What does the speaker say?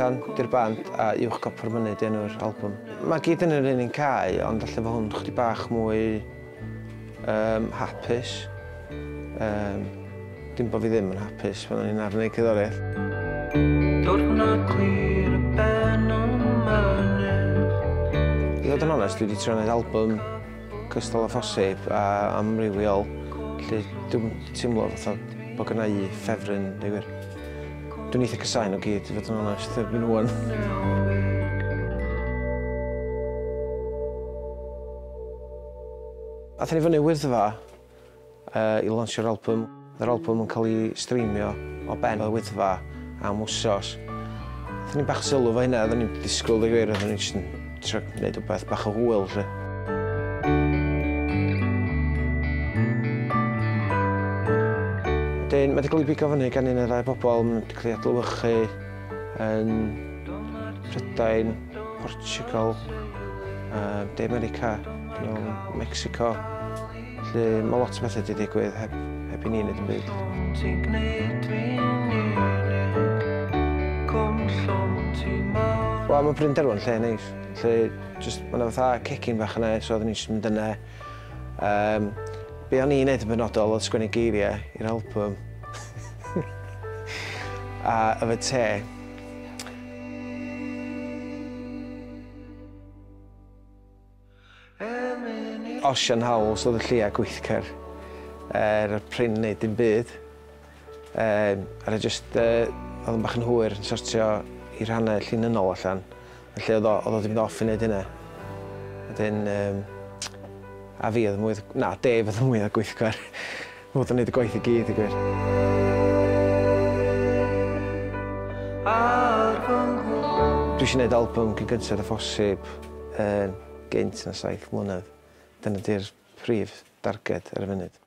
Betsan 'di'r band a Uwch Gopa'r Mynydd 'di enw'r album. Mae gyd yn yr un cae, ond alle fo hwn chydig bach mwy hapus. Dim bod fi ddim yn hapus pan o'n i'n arfer neud cerddoriaeth. Diwrnod clir y ben y mynydd. I fod yn onest, dwi wedi trio neud album cystal â phosib a amrywiol. Felly dwi'm teimlo fatha bod gynna i ffefryn, deud gwir. Dwi'n eitha casáu nhw gyd, i fod yn onest, erbyn ŵan. Athon ni fyny Wyddfa i lansio'r album. Oedd yr album yn cael ei streamio o ben y Wyddfa am wsos. Athon ni bach sylw fo hynna, oedden ni'n disgwyl, deud gwir, oedden ni jyst yn trio gwneud rhywbeth bach o hwyl, 'lly. Wedyn, mae wedi cael ei bigo fyny gan un neu ddau bobl, mae wedi cael ei adlewyrchu yn Prydain, Portugal, De America, Mexico. Felly mae lot o bethau wedi digwydd heb i ni wneud yn byd. Ti'n gwneud fi'n unig, cwm llwm ti mawr. Wel, mae Bryn Derwen lle neis. Lle, jyst, mae yna fatha cegin bach yna, so oedden ni jyst mynd yna. Be o'n i'n neud yn benodol oedd sgwennu geiriau i'r album. A yfed te. Osian Howells oedd y lleia gweithgar er prin wneud dim byd. Ar y jyst, oedd yn bach yn hwyr yn sortio i rhannau llinynnol allan. Felly oedd o wedi mynd off i wneud hynna. Wedyn, a fi oedd y mwy, na, Dave oedd y mwy o gweithgar. Fod yn wneud y gwaith i gyd, i gwir. Dwi eisiau gwneud album cyn gyntaf â phosib gynt na 7 mlynedd. Dyna di'r prif darged ar y funud.